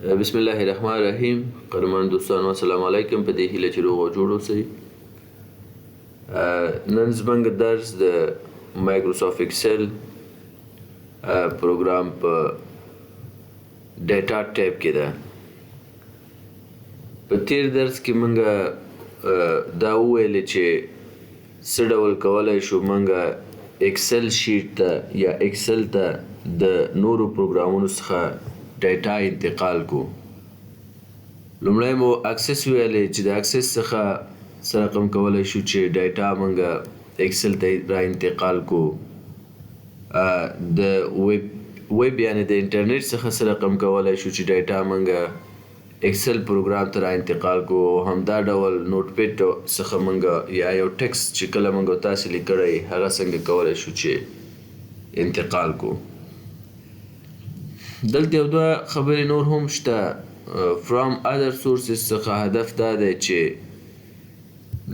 بسم الله الرحمن الرحیم. قدرمن دوستانو، السلام علیکم. په دې هیله چې روغ او جوړ اوسئ. نن زمونږ درس د مایکروسافټ اکسل پروګرام په data tab کې ده. په تیر درس کې مونږ دا وویل چې څه ډول کولای شو مونږ اکسل sheet ته یا اکسل ته د نورو پروګرامونو څخه data انتقال کو. لومړی مو Access ویلې چې د Access څخه څه رقم کولای شو چې data مونږ اکسل ته را انتقال کو، د ویب یعنی د انټرنیټ څخه څه رقم کولای شو چې data مونږ اکسل پروګرام ته را انتقال کو، او همدا ډول Notepad څخه مونږ یا یو text چې کله مونږ تاسې لیکلی هغه څنګه کولای شو چې انتقال کو. دلته یو دوه خبرې نور هم شته. From other sources څخه هدف دا دی چې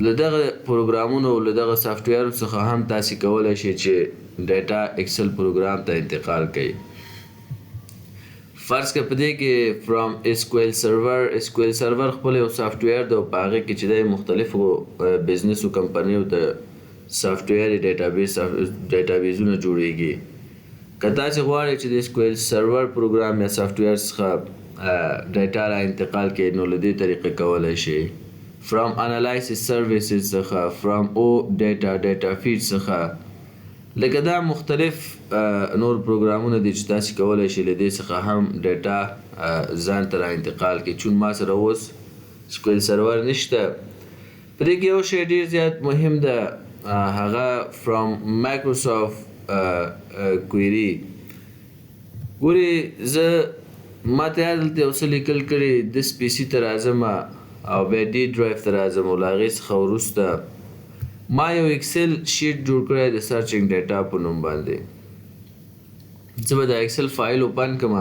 له دغه پروګرامونو او له دغه سافټویرو څخه هم تاسې کولای شئ چې data اکسل پروګرام ته انتقال کړئ. فرض که په دې کې from SQL Server، SQL Server خپل یو سافټویر دی او په هغې کې چې دی مختلفو business او کمپنیو ته سافټویر ډیټابیسونه جوړیږي. که تاسې غواړئ چې د SQL Server پروګرام یا سافټویر څخه data را انتقال کړئ، نو له دې طریقې کولی شئ. From Analysis Services څخه، from OData data feed څخه، لکه دا مختلف نور پروګرامونه دي چې تاسې کولی شئ له دې څخه هم data ځان ته را انتقال کړئ. چون ما سره اوس SQL Server نشته. په دې کې یو شی ډیر زیات مهم ده، هغه from Microsoft Query. ګوري، زه ما ته یاد دلته یو څه لیکل کړي. This PC ته راځم او بیا D drive ته راځم او له هغې څخه وروسته ما یو Excel sheet جوړ کړی د searching data په نوم باندې. زه به د Excel file open کړم.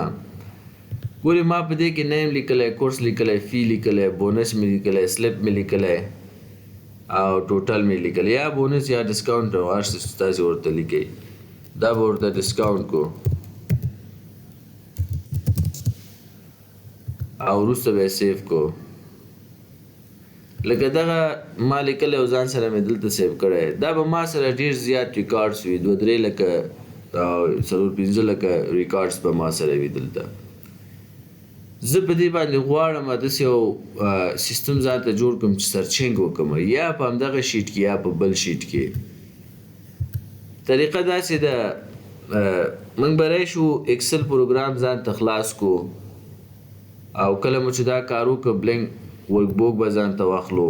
ګوري، ما په دې کې name لیکلی، course لیکلی، fee لیکلی، bonus مې لیکلی، slip مې لیکلی او total مې لیکلی، یا bonus یا discount او هر څه چې تاسې ورته لیکئ. دا به ورته discount کو او وروسته به یې save کو. لکه دغه ما لیکلی او ځان سره مې دلته save کړی. دا به ما سره ډېر زیات records وي، دوه درې لکه او څلور پنځه لکه records به ما سره وي. دلته زه په دې باندې غواړم داسې یو سیستم ځان ته جوړ کړم چې searching وکړم، یا په همدغه sheet کې یا په بل sheet کې. طریقه داسې ده، موږ به راشو، اکسل پروګرام ځان ته خلاص کو او کله مو چې دا کار وکړ، blank workbook به ځان ته واخلو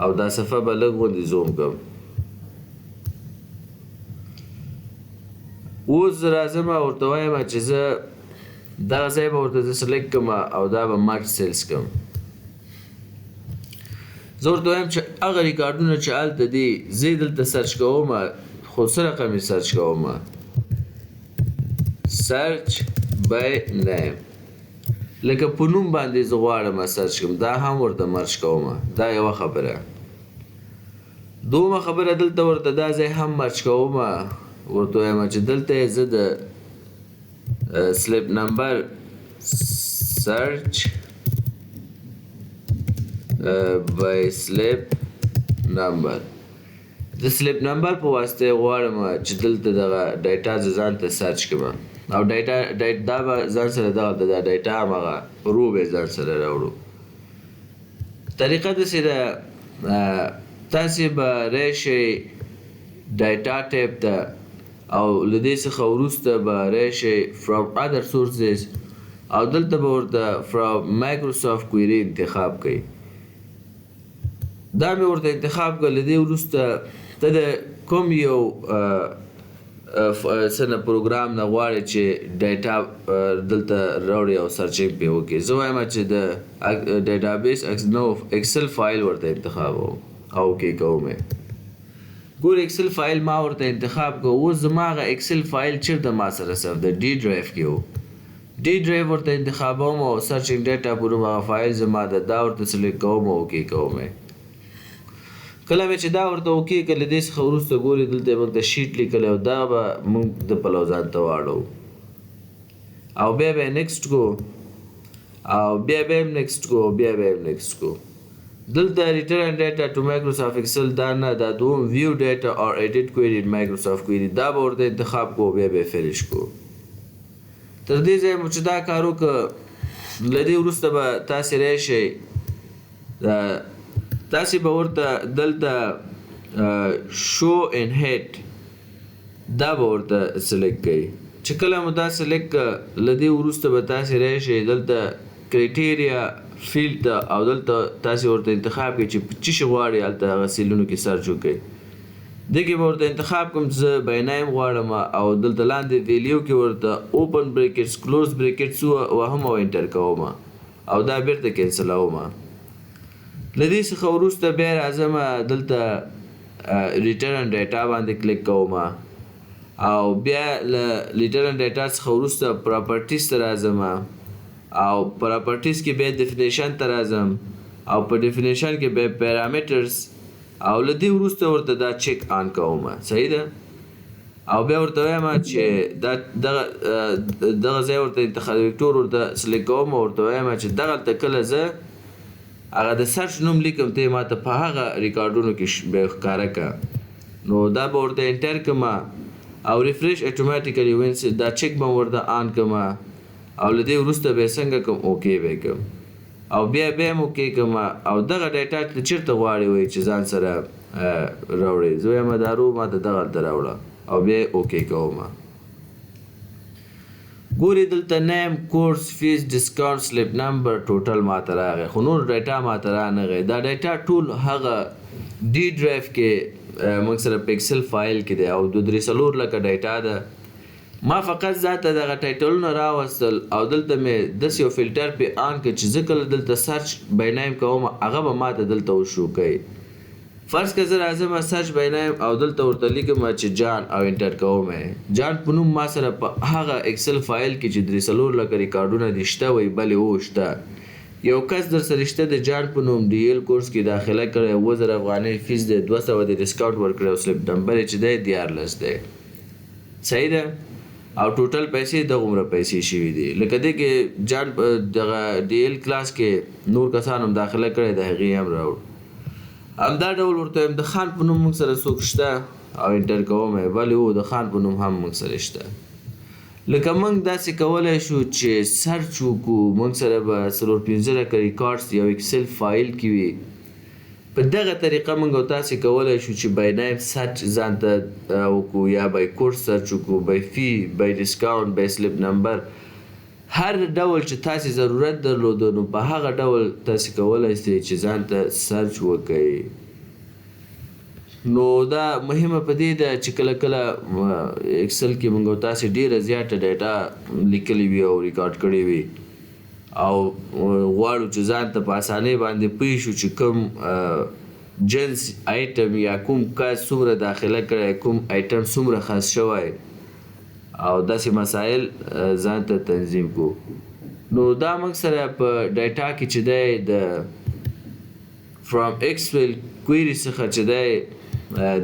او دا صفحه به لږ غوندې zoom کړم. اوس زه راځم او ورته وایم چې زه دغه ځای به ورته زه select کړم او دا به merge cells کړم. زه ورته وایم چې هغه ریکارډونه چې هلته دي زه یې دلته search کوم، خو څه رقم یې search کوم؟ Search by name، لکه په نوم باندې زه غواړم search کړم، دا هم ورته merge کوم. دا یوه خبره. دومه خبره، دلته ورته دا ځای هم merge کوم. ورته وایم چې دلته یې زه د slip number، search by slip number، د slip number په واسطه غواړم چې دلته دغه data زه ځان ته search کړم او data دا به ځان سره دغه د data هماغه row به ځان سره راوړو. طریقه داسې ده، تاسې به راشئ data tab ته او له دې څخه وروسته به راشئ from other sources او دلته به ورته from Microsoft Query انتخاب کړئ. دا مې ورته انتخاب کړ. له دې وروسته ته د کوم یو څه نه پروګرام نه غواړې چې data دلته راوړي او searching پرې وکړي؟ زه وایم چې د database نو Excel file ورته انتخابوم او okay کوم یې. ګور، Excel file ما ورته انتخاب کړ. اوس زما هغه Excel file چېرته ما سره save ده؟ D drive کې و. D drive ورته انتخابوم او searching data په نوم هغه فایل زما ده، دا ورته select کوم او okay کوم یې. کله مې چې دا ورته okay کړ، له دې څخه وروسته ګوري، دلته یې موږ ته sheet لیکلی او دا به موږ د پلو ځان ته واړوو او بیا به یې next کو. او بیا به هم نیکسټ کو، بیا به هم نیکسټ کو. دلته ریټرن ډیټا ټو مایکروسافټ ایکسل دا نه، دا دوم ویو ډیټا اور ایډیټ کویری ان مایکروسافټ کویری، دا به ورته انتخاب کو، بیا به فینش کو. تر دې ځایه مو چې دا کار وکړ، له دې وروسته به تاسې راشئ، تاسې به ورته دلته شو ان هیډ دا به ورته سلیکټ کړئ. چې کله مو دا سلیکټ کړ، له دې وروسته به تاسې راشئ دلته کرایټیریا فیلډ ته، او دلته تاسې ورته انتخاب کړئ چې څه شي غواړئ هلته هغه سیلونو کې سرچ وکړئ. دې کې به ورته انتخاب کوم چې زه بای نیم غواړم، او دلته لاندې ویلیو کې ورته اوپن بریکټس کلوز بریکټس وهم او انټر کوم، او دا بیرته کینسلوم. له دې څخه وروسته بیا راځم دلته ریټرن ډیټا باندې کلیک کوم، او بیا له ریټرن ډیټا څخه وروسته پراپرټیز ته راځم، او پراپرټیز کې بیا ډیفینیشن ته راځم، او په ډیفینیشن کې بیا پیرامیټرز، او له دې وروسته ورته دا چک آن کوم. صحیح ده. او بیا ورته وایم چې دا دغه ځای ورته انتخاب وکټور ورته سلیکټ کوم، او ورته وایم چې دغلته کله زه هغه د سرچ نوم لیکم، ته یې ماته په هغه ریکارډونو کې بیا ښکاره کړه. نو دا به ورته انټر کړم، او ریفریش اتوماتیکلی وینس دا چک به ورته آن کړم، او له دې وروسته به یې څنګه کړم، اوکی به یې کړم، او بیا به هم اوکی کړم. او دغه ډیټا ته چېرته غواړې وایي چې ځان سره راوړې، زه وایم دا رو ماته دغلته راوړه، او بیا یې اوکی کوم. ګورې دلته نیم، کورس فیس، ډسکاونټ، سلیپ نمبر، ټوټل ماته راغی، خو نور ډیټا ماته رانغی. دا ډیټا ټول هغه ډي ډرایو کې موږ سره په ایکسل فایل کې دی، او دوه درې څلور لکه ډیټا ده. ما فقط ځاته دغه ټایټلونه راوستل، او دلته مې داسې یو فلټر پې آن کړ چې زه کله دلته سرچ بای نیم کوم، هغه به ماته دلته وشو کوي. فرض که زه راځم سرچ بای نیم او دلته ورته لیکم چې جان، او انټر کوم یې. جان په نوم ما سره په هغه ایکسل فایل کې چې درې څلور لکه ریکارډونه دي شته، وایي بلې هو شته. یو کس در سره شته د جان په نوم، ډي ایل کورس کې داخله کړی، 7000 افغانۍ فیس دی، 200 دی ډسکاونټ ورکړی، او سلیپ نمبر یې چې دی 13 دی. صحیح ده. او ټوټل پیسې دغومره پیسې شوي دي. لکه دې کې جان په دغه ډي ایل کلاس کې نور کسان هم داخله کړی، د هغې هم راوړ. همدا ډول ورته وایم د خان په نوم موږ سره څوک شته، او انټر کوم یې، بلې هو د خان په نوم هم موږ سره شته. لکه موږ داسې کولی شو چې سرچ وکړو، موږ سره به څلور پنځه لکه ریکارډس یو ایکسل فایل کې وي. په دغه طریقه موږ او تاسې کولی شو چې بای نیم سرچ ځان ته وکړو، یا بای کورس سرچ وکړو، بای فی، بای ډسکاونټ، بای سلیپ نمبر، هر ډول چې تاسې ضرورت درلود نو په هغه ډول تاسې کولی شئ چې ځان ته سرچ وکړئ. نو دا مهمه په دې ده چې کله کله ایکسل کې موږ او تاسې ډېره زیاته ډیټا لیکلې وي او ریکارډ کړې وي، او غواړو چې ځان ته په اسانۍ باندې پوه شو چې کوم جنس آیټم یا کوم کس څومره داخله کړی، کوم آیټم څومره خرڅ شوی، او داسې مسایل ځان ته تنظیم کړو. نو دا موږ سره په ډیټا کې چې دی د فرام ایکسل کویری څخه چې دی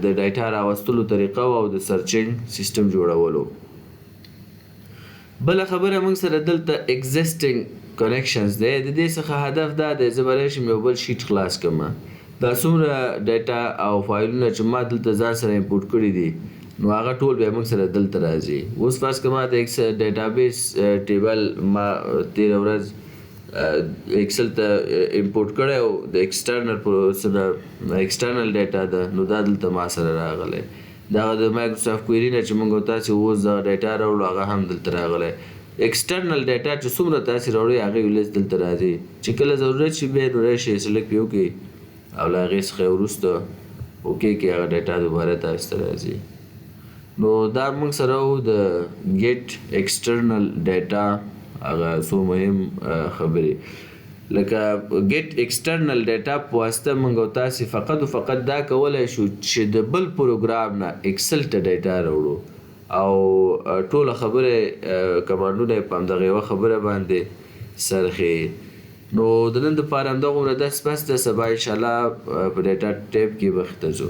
د ډیټا راوستلو طریقه وه او د سرچینګ سیستم جوړولو. بله خبره موږ سره دلته ایگزیسټینګ کنیکشنز دی. د دې څخه هدف دا دی زه به راشم یو بل شیټ خلاص کړم، دا څومره ډیټا او فایلونه چې ما دلته ځان سره امپورټ کړي دي نو هغه ټول بیا موږ سره دلته راځي. اوس فرض که ما د ایکسل ډیټابیس ټیبل ما تېره ورځ ایکسل ته امپورټ کړی او د ایکسټرنل سره ایکسټرنل ډیټا ده، نو دا دلته ما سره راغلی. دغه د مایکروسافټ کویری نه چې موږ تاسې اوس دغه ډیټا راوړو هغه هم دلته راغلی. ایکسټرنل ډیټا چې څومره تاسې راوړئ هغه یو لیست دلته راځي، چې کله ضرورت شي بیا نو راشئ سلیکټ پرې وکړئ او له هغې څخه وروسته اوکې کې هغه ډیټا دوباره تاسې ته راځي. نو دا موږ سره و د ګیټ ایکسټرنل ډیټا هغه څو مهم خبرې. لکه ګیټ ایکسټرنل ډیټا په واسطه موږ او تاسې فقط او فقط دا کولی شو چې د بل پروګرام نه ایکسل ته ډیټا راوړو، او ټوله خبره کمانډونه یې په همدغه یوه خبره باندې څرخي. نو د نن دپاره همدغومره درس بس ده. سبا انشاءالله په ډیټا ټیپ کې مخې ته ځو.